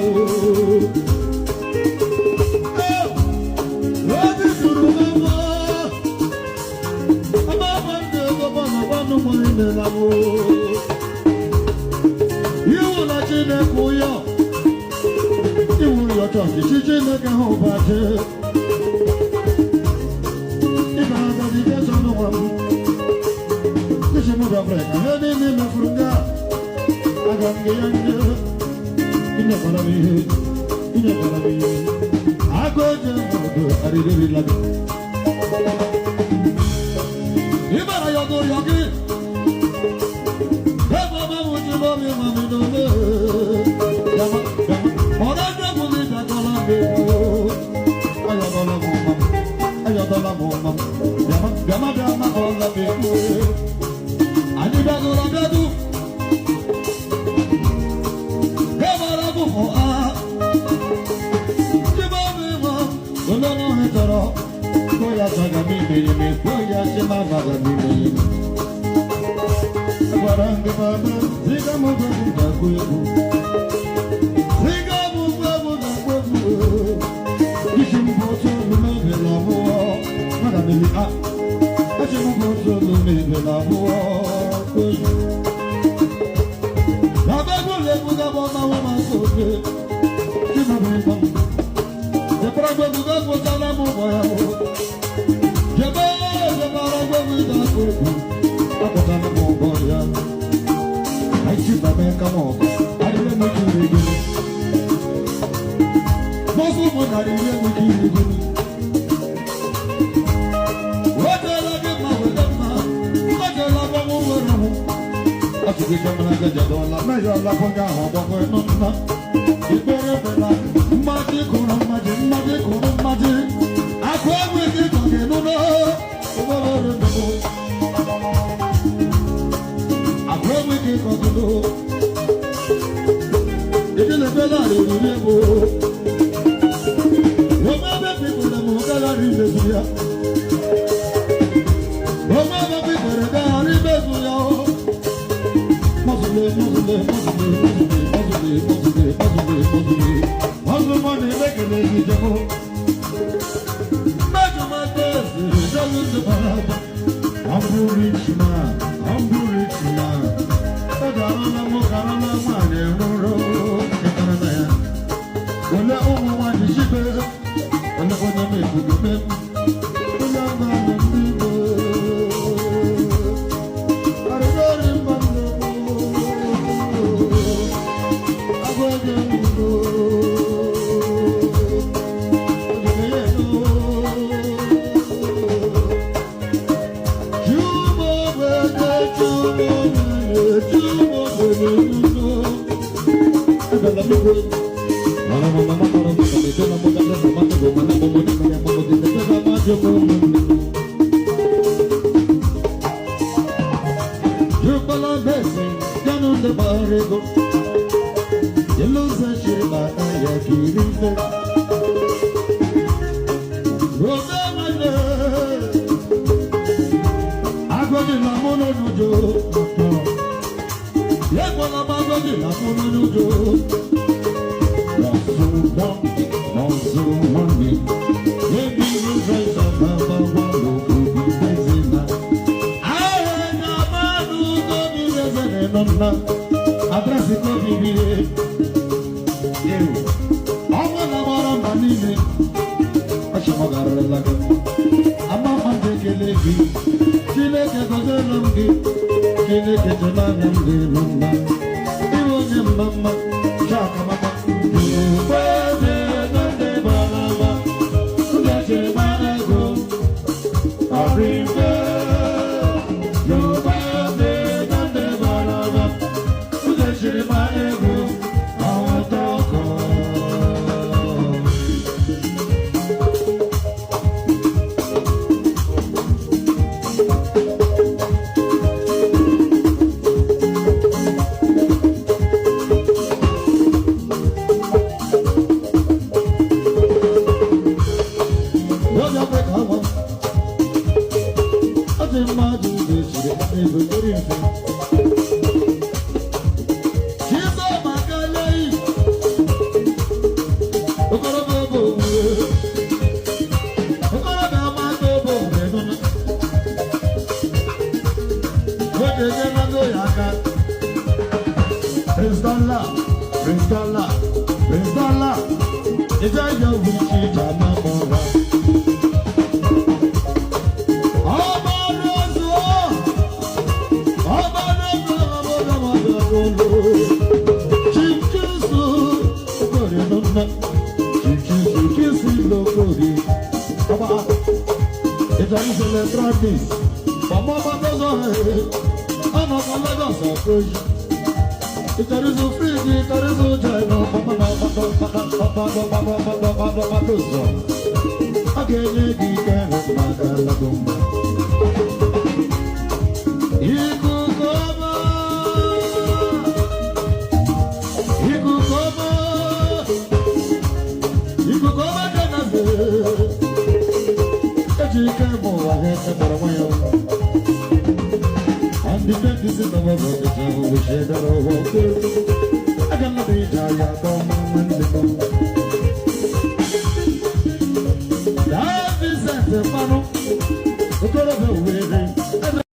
Oh. ya chọọchị chi Chineke hụ ụbọchị. Ịbara dedikeshọn nwa m. Isi m bịakwara ka ha niile mefuru nga. Aga m gị ya nje. Inyekwara m ihe. Inyekwara m ihe. Agụ eje obodo arịrịrịla gị. Ịbara ya ọgụ ya gị. Ebe ọma m ji bọbi ma m n'ole. Yama, yama. Ọ̀rọ̀ ẹgbẹ́ mi ní ìdàgbọ́lá mi kú. Ayọ̀dọ́lá mọ̀ mọ́. Ayọ̀dọ́lá mọ̀ mọ́. Yama, yama, yama, ọ̀la mi kú. Anyị bịagoro abịagụ. Ebara bụ mụ a. Ndị be mi nwa. Olóńgbò mi tọrọ. Bóyá sọ̀gà mi mèrè mi, bóyá ṣe má bàgà mi mèrè mi. Agwara m gị baba, ziga m ụgwọ m ga-agụ egwu. Ziga m ụgwọ m ga-agụ egwu. Isi m bụ otu olu mebiri abụọ. Aga m eri a. Esi m bụ otu olu mebiri abụọ. Baba egwu na-egwu gaba ọma nwa ma nke ofe. Chimabu ịgba m. Jekwara gwa egwu ga-agwụtala m ụgbọ ya. Jebe jekwara gwa egwu ga-agụ egwu. Akwụtala m ụgbọ ya. Aiki bàbá ẹ̀ka mọ̀ ọ̀kọ̀, adílé mú kí ire gbé. Bọ́sù mọ̀ nàrí ilé mú kí ire gbé. Wọ́tẹ̀lá bí ma wẹ̀lẹ̀ ma, wọ́tẹ̀lá bọ́ mú wẹ̀rẹ̀ mú. Ọtí kẹ́mẹ́rẹ́ gẹ̀jẹ̀ dọ̀la, mẹ́yọ̀ lápọ́ngà àwọn ọ̀gbọ̀gbọ̀ ẹ̀nà ńlá. Ìgbéró bẹ̀rẹ̀ mmadụ kụrụ mmadụ, mmadụ kụrụ mmadụ. Akụ egwu gị kọ̀gị nụnụ, ụgbọrọ ndụ. Akụ egwu gị kọ̀gị nụ. Ìdílé bẹ́lá rẹ̀ rí egwu. Wọ́n bẹ fi kúrẹ̀ mú kálárì lẹ́sùn ya. Wọ́n bẹ fi kúrẹ̀ kálárì lẹ́sùn ya o. Mọ̀sùlẹ̀ mọ̀sùlẹ̀ mọ̀sùlẹ̀ mọ̀sùlẹ̀ mọ̀sùlẹ̀ mọ̀sùlẹ̀ mọ̀sùlẹ̀ mọ̀sùlẹ̀ mọ̀sùlẹ̀ mẹ́kẹ̀lẹ́ ìjẹ́kọ̀. Mẹ́jọ máa tẹ̀sí ìjọ́sìn ti bàrà bá. Humble rich man, humble rich man. Ọ̀dàrọ̀lá mú kàrọ̀lá nwanyị rụrụ ịtara na ya. Ole ụmụ nwanyị shibe, ole onye na-ekwugo mem. Onye ọma ndị Igbo. Arịrịọrị mba nnukwu. Agụ eze nnukwu. Oge ya eno. Agodi la mono nujo. Yegbọ́lá bá gbọ́dọ̀ láfún lójó. Lọ́sùn wọ́n mi. Ebi ìrúfẹ́ ìjọba bá wà lóko bí bẹ́sẹ̀ náà. Ààrẹ náà máa ń gómi lẹ́sẹ̀ nínú ńlá. Àdírẹ́sì kò bí bí rẹ̀. Ọmọ náà wọ́rọ̀ mà nílé. Ọ̀ṣọ́mọ̀gàrẹ̀ lágẹ̀. Àmọ́ máa ń tẹ̀kẹ̀lé gí. Chineke gọziela m gị. Chineke chela anya m dị elu mma. Ịbụ onye mma mma, chaka mama. Eze na ndị bara mba, ndị echere mara ego. Ọrịmbe. Yoruba eze na ndị bara mba, ndị echere mara ego. Ọtọ ọkọ. Ịja ya wuchi ija na mụra. Ọba n'ozu, ọba n'ozu, ọba n'ozu, Chief Okorie nọ. Chief Jesu Okorie. Ọba, ịja isi electronics. Ọmọ ọba n'ozu, ọnọ ọmọ Lagos ọkọ̀yí. Ìtẹ̀rìsù fíìgì, ìtẹ̀rìsù jẹ̀nà, ọmọ náà ọmọ ọmọ ọmọ ọmọ ọmọ ọmọ n'ụzọ. Ọ ga-enye gị ike maka alago mma. Ikuku ọma, ikuku ọma, ikuku ọma dị na ze. Eji ike mụ ụwa ha ekpere nwa ya. On the 26th of August, we shared our walk. Aga m ije ahịa ka ọma nwanne m. Daa Vincent mmanụ.